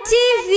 TV.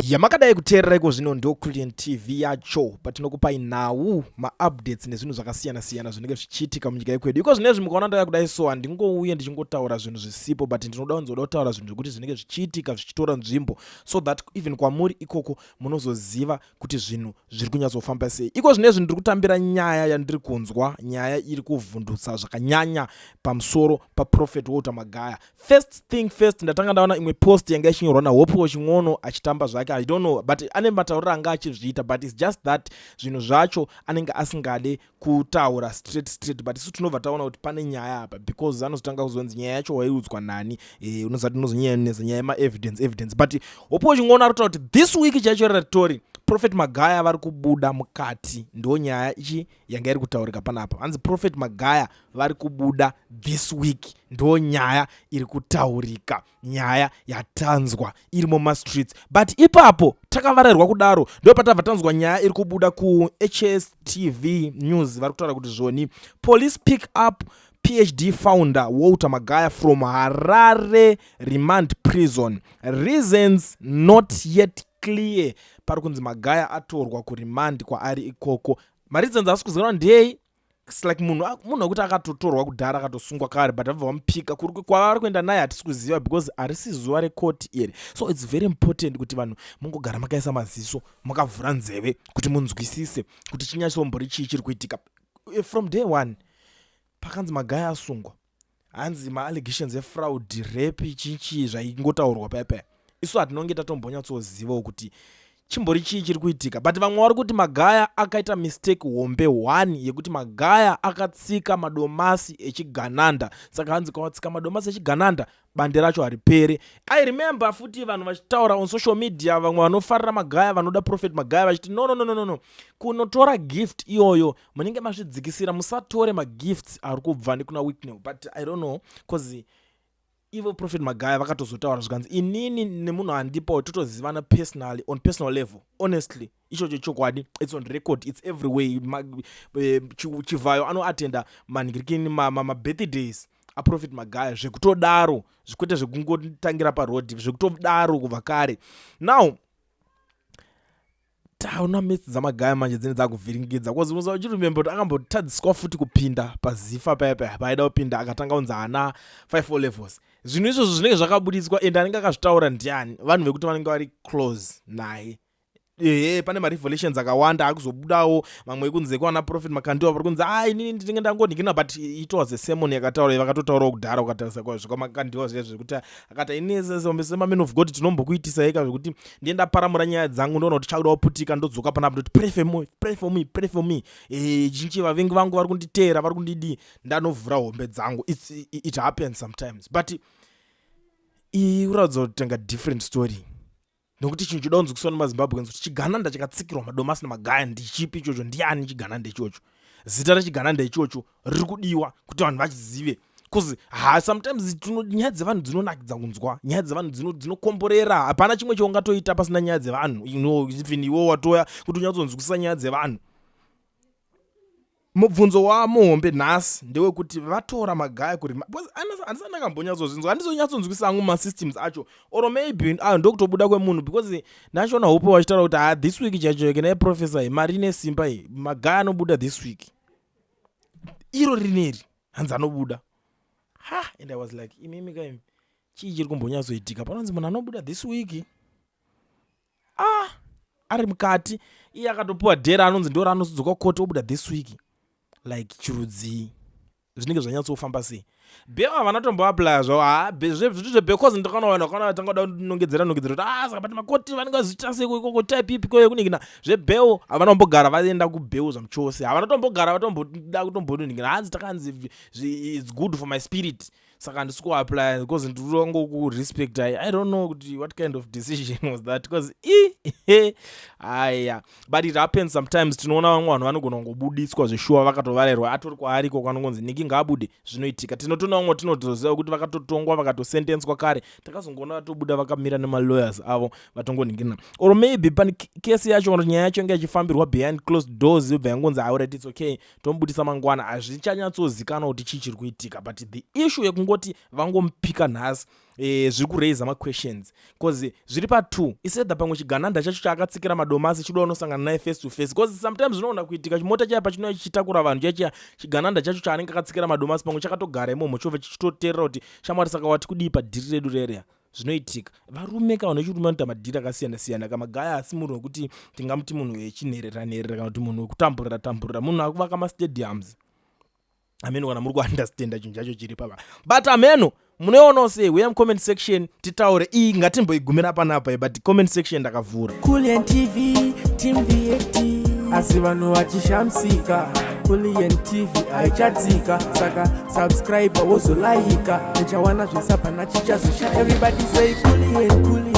Yamakadai kuteerera iko zvino ndo Kulliant TV yacho, patinokupai nhau, maupdates nezvinhu zvakasiyana siyana zvinenge zvichiitika munyika yekwedu. Iko zvinezvi mukaona ndauya kudai, so handingouye ndichingotaura zvinhu zvisipo, but ndinoda kunzoda kutaura zvinhu zvekuti zvinenge zvichiitika, zvichitora nzvimbo, so that even kwamuri ikoko munozoziva kuti zvinhu zviri kunyatsofamba sei. Iko zvinezvi ndiri kutambira nyaya yandiri kunzwa, nyaya iri kuvhundutsa zvakanyanya pamusoro paProphet Walter Magaya. First thing first, ndatanga ndaona imwe post yanga ichinyorwa naHopewell Chin'ono achitamba zvake. I don't know, but ane matauriro anga achizviita, but it's just that zvinhu zvacho anenge asingade kutaura straight straight, but isu tinobva taona kuti pane nyaya apa, because anozotanga kuzonzi nyaya yacho waiudzwa nani. Unozati unozonyanesa nyaya yemaevidence evidence, but Hopewell Chin'ono ari kutaura kuti this week chaicho ratori Prophet Magaya vari kubuda mukati. Ndo nyaya ichi yanga iri kutaurika panapa. Hanzi Prophet Magaya vari kubuda this week. Ndo nyaya iri kutaurika, nyaya yatanzwa iri mumastreets. But ipapo takavarerwa kudaro, ndo patabva tanzwa nyaya iri kubuda kuHStv News. Vari kutaura kuti zvoni police pick up PHD founder Walter Magaya from Harare remand prison, reasons not yet clear. Pari kunzi Magaya atorwa kuremand kwaari ikoko, mareasons asi kuzikanwa ndei. It's like munhu wekuti akatotorwa kudhara, akatosungwa kare, but vabva vamupika. Kwavari kuenda naye hatisi kuziva, because harisi zuva rekoti iri. So it's very important kuti vanhu mungogara makaisa maziso, makavhura nzeve, kuti munzwisise kuti chinyatsombori chii chiri kuitika. From day one pakanzi Magaya asungwa, hanzi maallegations efraud, rape, chichii zvaingotaurwa paya paya, isu hatinonge tatombonyatsozivawo kuti chimbori chii chiri kuitika. But vamwe vari kuti Magaya akaita mistake hombe 1 yekuti Magaya akatsika madomasi echigananda. Saka hanzi kawatsika madomasi echigananda, bande racho haripere. I remember futi vanhu vachitaura on social media, vamwe vanofarira Magaya, vanoda Prophet Magaya, vachiti no, no, no, no, no, kunotora gift iyoyo munenge mazvidzikisira, musatore magifts ari kubva nekuna Wicknell. But I don't know, cause ivo Prophet Magaya vakatozotaura zvikanzi, "Inini nemunhu andipawo totozivana personally, on personal level." Honestly, ichocho chokwadi, it's on record, it's everywhere. Chivhayo anoatenda manhirikini mabirthdays aProphet Magaya zvekutodaro, zvikwete zvekungotangira parodhi, zvekutodaro kubva kare. Now taona metsi dzaMagaya manje dzine dzakuvhiringidza, cause uchiremember kuti akambotadziswa futi kupinda paZIFA paya paya paaida kupinda, akatanga kunzi haana 54 levels. Zvinhu izvozvo zvinenge zvakabudiswa, ende anenge akazvitaura ndiani? Vanhu vekuti vanenge vari close naye. Ehe, pane marevelations akawanda akuzobudawo, mamwe ekunze kwana Prophet Makandiwa vari kunzi, "A, inini ndinenge ndangonhikina," but it was a sermon yakataura, vakatotaurawo kudhara. Ukatarisa zvekwaMakandiwa zviya zvekuti akati, "Ini semaman of God tinombokuitisa ika zvekuti ndiye ndaparamura nyaya dzangu, ndoona kuti chakuda kuputika, ndodzoka panapa ndoti, 'Pray for me, pray for me, pray for me.' Chinchi vavengi vangu vari kunditeera, vari kundidii, ndanovhura hombe dzangu." It happens sometimes, but iyi kuratidza kuti tanga different story, nokuti chinhu choda kunzwisiswa nemaZimbabweans kuti chigananda chakatsikirwa madomasi namagaya ndichipi ichocho? Ndiani chigananda ichocho? Zita rechigananda ichocho riri kudiwa kuti vanhu vachizive, because ha, sometimes nyaya dzevanhu dzinonakidza kunzwa, nyaya dzevanhu dzinokomborera. Hapana chimwe chaungatoita pasina nyaya dzevanhu. Even iwe watoya kuti unyatsonzwisisa nyaya dzevanhu. Mubvunzo wamuhombe nhasi ndewekuti vatora Magaya kuri, handisati ndakambonyatsozvinzwa, handizonyatsonzwisisa hangu masystems acho, or maybe ndokutobuda kwemunhu, because ndachiona Hope vachitaura kuti ha, this week chaicho kenai professor, mari ine simba iyi, Magaya anobuda this week iro rineri, hanzi anobuda. Ha, and I was like, imimi kaimi, chii chiri kumbonyatsoitika panonzi munhu anobuda this week? Ah, ari mukati, iye akatopiwa dhera, anonzi ndo raanozodzoka koti obuda this week. Like, chirudzii? Zvinenge zvanyatsofamba sei? Bail havana tomboapplya zvavo. Ha, zvinhu zvebail, cause ndakaona vanhu vakaona vatanga kuda kunongedzera nongedzera kuti, "Ah, saka but makoti vanenge vaziita sei ikoko, type ipi koyo kuningina zvebail?" Havana kumbogara vaenda kubail zvamuchose, havana tombogara vatomboda kutomboningina. Hanzi takanzi it's good for my spirit, saka handisi kuapplya because ndirikungokurespecta. I don't know kuti what kind of decision was that, because i aya, but it happens sometimes. Tinoona vamwe vanhu vanogona kungobudiswa zveshuwa vakatovarerwa, atori kwaariko kwanongonzi niki ngaabude. Zvinoitika. Tinotoona vamwe tinotoziva kuti vakatotongwa, vakatosentenswa kare, takazongoona vatobuda vakamira nemalawyers avo, vatongoningirina. Or maybe pane kesi yacho kana nyaya yacho inge ichifambirwa behind closed doors, yobva yangonzi, "Alright, it's okay, tomubudisa mangwana." Hazvichanyatsozikanwa kuti chii chiri kuitika, but the issue yekungoti vangomupika nhasi. Zviri kuraisa maquestions because zviri pa2 isedha pamwe chigananda chacho chaakatsikira madomasi chido unosangana naye face to face, because sometimes zvinoona kuitika chimota chaya pachinouya chichitakura vanhu chaichiya, chigananda chacho chaanenge akatsikira madomasi pamwe chakatogara imomo, chobva chichitoteerera kuti, "Shamwari, saka wati kudii padhiri redu rereya?" Zvinoitika. Varume ka, vanhu vechirume vanoita madhiri akasiyana siyana kamagaya, asi munhu wekuti tingamuti munhu wechinherera nherera kana kuti munhu wekutamburira tamburira, munhu akuvaka mastadiums ameno. Kana muri kuunderstanda chinhu chacho chiri papa, but ameno munoionawo sei? Uya mucomment section titaure. Iyi ngatimboigumira panapa, but comment section ndakavhura. Kulian TV, Team VAT. Asi vanhu vachishamisika, Kulian TV haichatsika. Saka subscribe, wozolaika, uchawana zvesapana chichazosha. Everybody say Kulian, Kulian.